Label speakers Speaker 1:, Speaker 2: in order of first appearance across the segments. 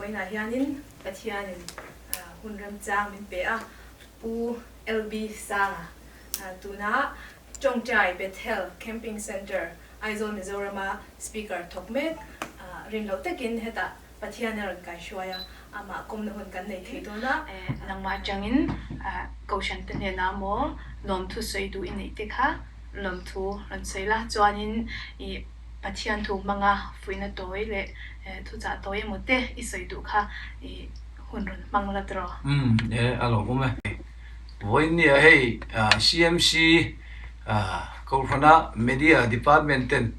Speaker 1: Vawiinah hianin Pathianin hun remchang min pe a, Pu LB Sanga tuna Tawngtai Bethel Camping Centre, Aizawl Mizorama Speaker thawk mek rin loh takin hetah Pathian a rawn kaihruai a, amah kawmna hun kan nei thei dawn a. Nangmah atangin Kohhran te hnenah maw lawmthu sawi duh i neih te kha lawmthu rawn sawi la, chuanin i Pathian thu hmanga fuihna tawi leh thuchah tawi emaw te i sawi duh kha i hun rawn hmang la tawh.
Speaker 2: Umm e a lawmawm e. Vawiin nia hei CMC Kohhrana Media Department ten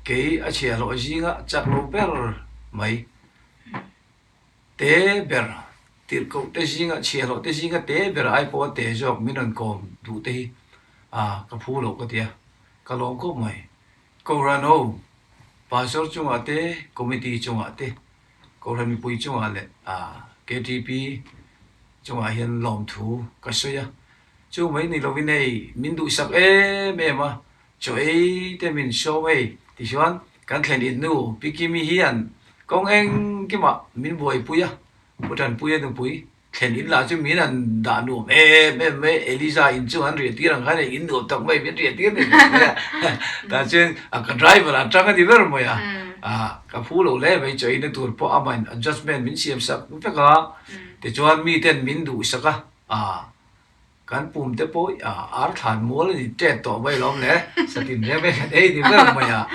Speaker 2: kei a chhiah loh zinga chak lo ber mai. Te ber, tirhkoh te zinga, chhiahhlawh te zinga te ber ai pawha te zawk min rawn kawm duh te hi a ka phu loh ka ti a, ka lawm khawp mai. Kohhran ho, Pastor chungah te, Committee chungah te, Kohhran mipui chungah leh KTP chungah hian lawmthu ka sawi a. Chu mai ni lovin hei min duhsak em em a, Chaw ei te min sawm ei tichuan kan thlen in nu Pi Kimi hian kawng engkimah min buaipui a, Pu Tanpuia nupui thlen in lah chu min han dah nuam em em mai, Eliza in chu han riah tir ang khan in nuam tak mai min riah tir ni mai mai a, tah chuan ka driver ah tang a ni ber mai a, ka phu lo hle mai chaw eina tur pawh amahin adjustment min siam sak vek a, tichuan miten min duhsak a. Kan pum te pawh ar thlan mual a ni tet tawh mai lawm le, satin reng reng kan ei ni ber mai a,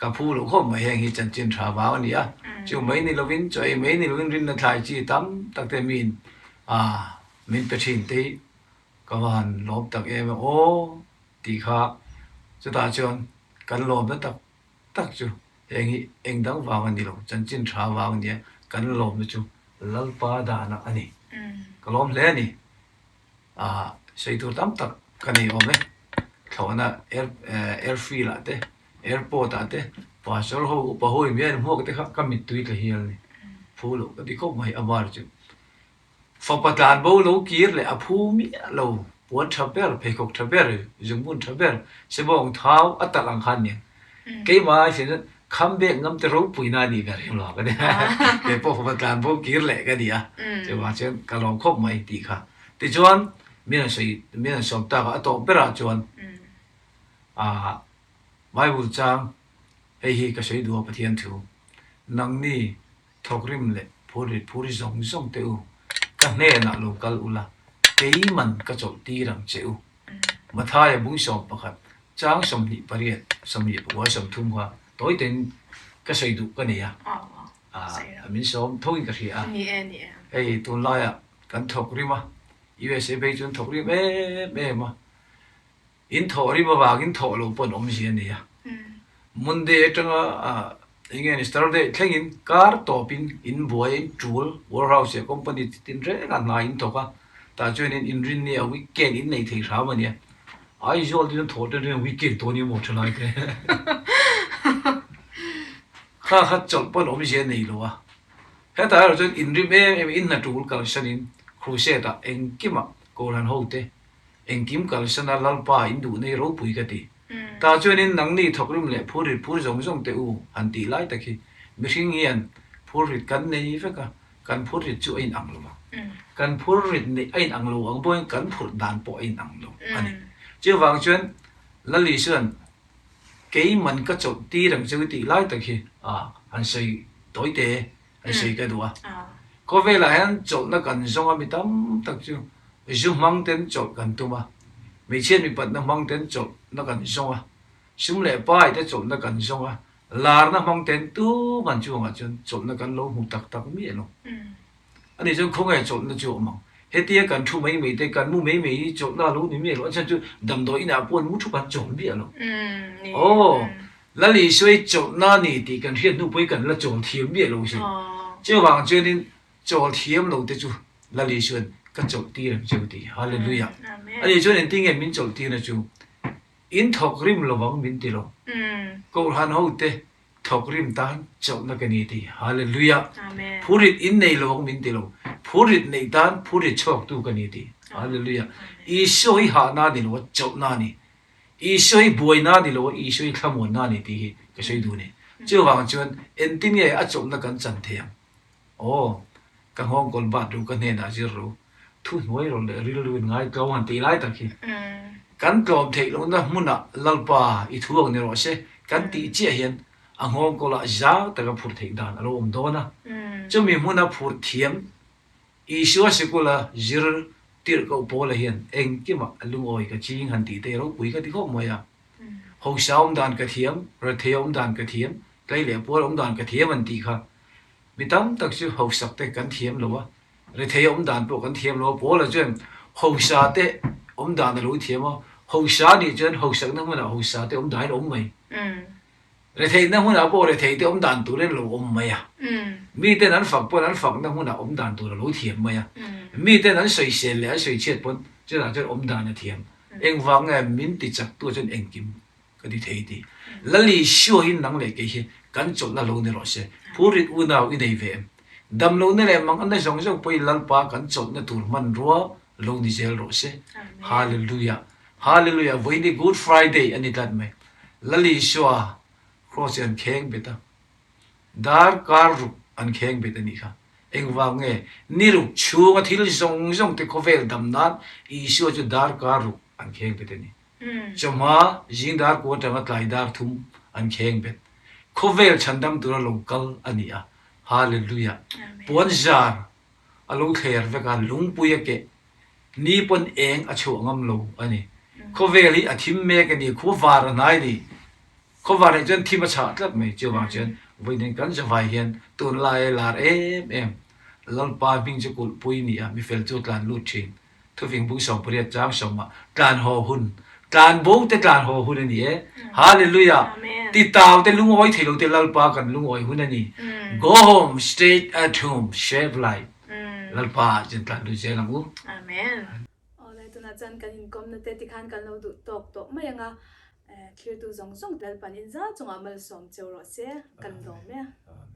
Speaker 2: ka phu loh khawp mai heng hi chanchin tha vang a ni a, chu mai ni lovin chaw ei mai ni lovin rinna thlai chi tam tak te miin min pe thin te hi ka va han lawm tak em e aw tih kha chutah chuan kan lawmna tak tak chu heng hi eng dang vang a ni lo, chanchin tha vang a ni a, kan lawmna chu Lalpa dana a ni, ka lawm hle a ni. Ah sawi tur tam tak ka nei awm e. Thlawhna air airfield ah te airport ah te pastor ho upa ho in mian hmuak te kha ka mittui tla hial a ni. Phu loh ka ti khawp mai a bar chu. Fapa tlan bo lo kir leh a phu miah lo puan tha ber pheikhawk tha ber zungbun tha ber sebawng thau a talh ang khan nia. Keimah ai chuan kham bek ngam te ropui na anih ber hian lo ka ti. Kei pawh fapa tlan bo kir leh ka ni a, chuvang chuan ka lawm khawp mai tih kha. Tichuan min an sawi min an sawm tak a, a tawp berah chuan ah Bible chang hei hi ka sawi duh a Pathian thu, Nangni thawkrim leh phurrit phur zawng zawng te u, ka hnenah lo kal ula, keiman ka chawlh tir ang che u. Mathaia bung 11, chang 28, 24, 30 kha tawi tein ka sawi duh ka nei a, min sawm thoin ka hria a. Hei tunlaiah kan thawk rim a, USA phei chuan thawk rim em em a. In thawh rim avangin thawh loh pawh an awmzia a nei a. Monday atanga eng nge ni Saturday thlengin kar tawpin in buai a in tul warehouse leh company chi tin reng a hna in thawk a, tah chuanin inrinni a weekend in nei thei hram a nia. Aizawl te chuan thawh ṭan ṭan weekend tawh a nia maw ṭhalai te. Kha kha chawlh pawh an awmzia a nei lo a. Hetah erawh chuan inrim em em in hna tul kalsanin crusade ah engkimah Kohhran hote Engkim kalsana Lalpa in duh nei ropui ka ti. Tah chuanin nangni thawkrim leh phurrit phur zawng zawng teh u han tih lai tak hi mihring hian phurrit kan nei vek a, kan phurrit chu a inang lo ang. Kan phurrit neih a inang lo ang pawhin kan phurh dan pawh a inang lo a ni. Chuvang chuan Lali chuan keiman ka chawlh tir ang chu tih lai tak hi han sawi tawi te an sawi ka duh a. Khawvelah hian chawlhna kan zawng a mi tam tak chu zu hmang ten chawlh kan tum a, hmeichhia mipatna hmang ten chawlhna kan zawng a, sum leh pai te chawlhna kan zawng a, larna hmang ten tuman chungah chuan chawlhna kan lo hmu tak tak miah lo. Ani chuan khawngaih chawlhna chu a awm ang. Hetia kan thu mai mai te, kan mu mai mai hi chawlhna a lo ni miah lo. A chhan chu damdawi inah pawh an mu thu kan chawl miah lo. Aw, Lal Isua hi chawlhna a ni tih kan hriat hnu pawhin kan la chawl thiam miah lo sin. Chuvang chuanin chawl thiam lo te chu Lal Isua'n ka chawlh tir ang cheu ti. Hallelujah. Ani chuan engtin nge min chawlh tirna chu? In thawk rim lovang min ti lo. Kohhran ho te Thawk rim tan chawlhna ka ni ti. Hallelujah! Phurrit in nei lo ang min ti lo. Phurrit neih tan phurrit chhuaktu ka ni ti. Hallelujah! Isua hi hahna a ni lo a, chawlhna a ni. Isua hi buaina a ni lo a, Isua hi thlamuanna a ni tih hi ka sawi duh a ni. Chuvang chuan engtin nge a chawlhna kan chan thei ang? Aw, ka nghawngkawl bat ru, ka hnenah zir ru, thuhnuai rawh leh rilru in ngai tlo han tih lai tak hi. Kan tlawm theih lohna hmunah Lalpa i thu ang ni rawh se kan tih chiah hian a nghawngkawlah zau taka phurh theih dan a lo awm dawn a. Chumi hmuna phurh thiam Isua sikula zir tirhkoh Paula hian engkimah lungawi ka ching han tih te ropui ka ti khawp mai a. Hosa awm dan ka thiam, rethei awm dan ka thiam, tlei leh pual awm dan ka thiam an tih kha mi tam tak chu hosak te kan thiam lo a, rethei awm dan pawh kan thiam lo a. Paula chuan hosa te awm dan a lo thiam a, hosa nih chuan hosakna hmunah hosa te awm dahin a awm mai. Retheihna hmunah pawh retheihte awm dan turin a lo awm mai a. Miten an fak pawn an fakna hmunah awm dan tur a lo thiam mai a. Miten an sawisel leh an sawichhiat pawn chutah chuan awm dan a thiam. Engvang nge min ti chaktu chuan engkim ka ti thei tih. Lali Shuahin nang leh kei hi kan chawlhna lo ni rawh se. Phurrit unau i nei ve em? Damlohna leh manganna zawng zawng pawhin Lalpa kan chawlhna tur hmanrua lo ni zel rawh se. Hallelujah! Hallelujah! Vawiin hi Good Friday a ni tlat mai. Lal Isua Cross hi an kheng bet a, dar kar ruk an kheng bet a nih kha. Engvang nge? Ni ruk chhunga thil zawng zawng te khawvel dam nan Isua chu dar kar ruk an kheng bet a ni. Chawhma zing dar kua atanga tlai dar thum an kheng bet. Khawvel chhandam tura lo kal a ni a. Hallelujah! Puan zar a lo thler vek a, lungpui a keh. Ni pawn eng a chhuah ngam lo a ni. Khawvel hi a thim mek a ni, khua var a hnai ni. Khua var nih chuan thim a chhah tlat mai. Chuvang chuan vawiin kan zavai hian tunlai a lar em em. Lalpa hming chu kulhpui ni a, mifel chu tlan lut thin. Thufing bung 18 chang sawmah tlan haw hun, tlan bo te tlan haw hun a ni e. Hallelujah! Titau te lungawi thei lo te Lalpa kan lungawi hun a ni. Go home, straight at home, save life. Lalpa ah chuan tlan lut zel ang u.
Speaker 1: Amen. Awle tunah chuan kan inkawmna te tikhan kan lo duh tawk tawh mai ang a, thlirtu zawng zawng Lalpan inzal chungah malsawm cheu rawh se, kan lawm e.
Speaker 2: Amen.